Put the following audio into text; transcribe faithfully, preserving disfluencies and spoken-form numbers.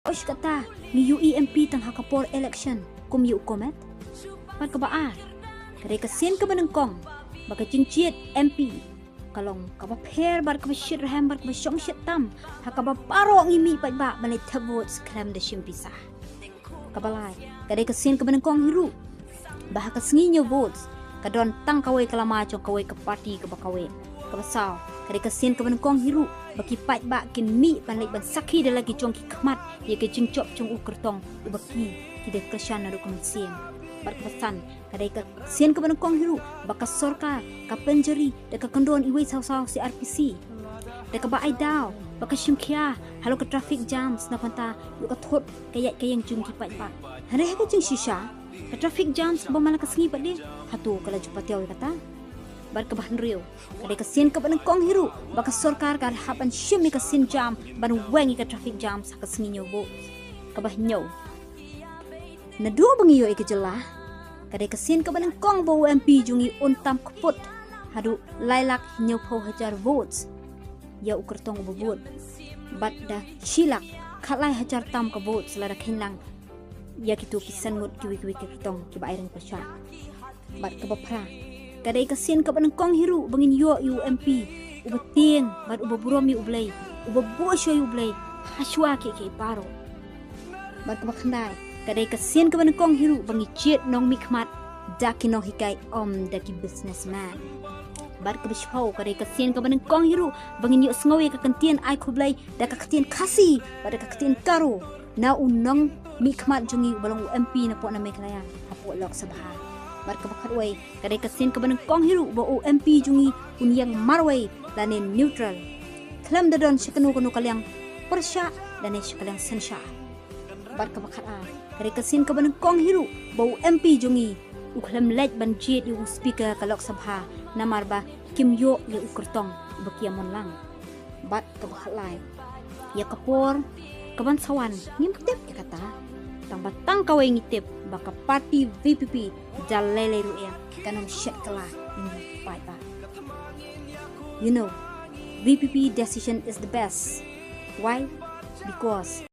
Osh kata ngi ïohi M P tang ha ka por election kum ïa u komet. Bad kaba ar, ka dei ka sien kaba nyngkong ba ka jingjied M P ka long kaba pher bad kaba shit rhem bad kaba shong shit tam ha kaba baroh ngi mih paidbah ban leit thep votes khlem da shim pisa. Kaba lai, ka dei ka sien kaba nyngkong hi ruh ba ha ka sngi ñiew votes ka don tang kawei ka lama jong kawei ka party kaba kawei. Kaba saw, ka dei ka sien kaba nyngkong hi ruh ba ki paidbah kin mih ban leit ban sakhi da la ki jong ki khmat ïa ka jingjop jong u kyrtong uba ki ki da kyrshan naduh ka mynsiem. Bad kaba san, ka dei ka sien kaba nyngkong hi ruh ba ka sorkar ka pynjari da ka kyndon iwei saw saw C R P C da kaba ai daw ba ka shim khia halor ka traffic jams na bynta ïoh ka thut ka ïaid ka ïeng jong ki paidbah. Hynrei ha ka jingshisha, ka traffic jams kaba man la ka sngi pat de, hato ka la ju patiaw ïa kata? Bad kaba hynriew, ka dei ka sien kaba nyngkong hi ruh ba ka sorkar ka hap ban shim ïa ka sien jam ban weng ïa ka traffic jams ha ka sngi ñiew votes. Kaba hynñiew, naduh ba ngi ïoh ïa ka jylla, ka dei ka sien kaba nyngkong ba u M P jong ngi un tam kput haduh lai lak hynñiewphew hajar votes ïa u kyrtong uba vote. Bad da shi lak khatlai hajar tam ka votes lada kheiñ lang ïa kito ki san ngut kiwei kiwei ki kyrtong kiba ai reng pyrshah. Bad kaba phra, ka dei ka sien kaba nyngkong hi ruh ba ngin ïoh ïa u M P uba tieng bad uba burom ïa u Blei, uba buh shuwa ïa u Blei ha shuwa kiei kiei baroh. Bad kaba khyndai, ka dei ka sien kaba nyngkong hi ruh ba ngi jied nongmihkhmat da ki nonghikai, ym da ki businessman. Bad kaba shiphew, ka dei ka sien kaba nyngkong hi ruh ba ngin ïohsngew ïa ka kyntien ai khublei da ka ktien Khasi bad da ka ktien Garo na u nongmihkhmat jong ngi uba long u M P napoh na Meghalaya hapoh Lok Sabha. Bad kaba khatwei, ka dei ka sien kaba nyngkong hi ruh ba u M P jong ngi un ïeng marwei lane neutral, khlem da don sha kano kano ka liang pyrshah lane sha ka liang synshar. Bad kaba khatar, ka dei ka sien kaba nyngkong hi ruh ba u M P jong ngi u khlem leit ban jied ïa u speaker ka Lok Sabha namar ba kim ïoh ïa u kyrtong uba ki ïa mon lang. Bad kaba khatlai, ïa ka por kaban sa wan ngim tip ïa kata, tang ba tang kawei ngi tip ba ka party V P P da lei lei ruh ïa kan ym shet kylla ïa ngi paidbah. You know, V P P decision is the best. Why? Because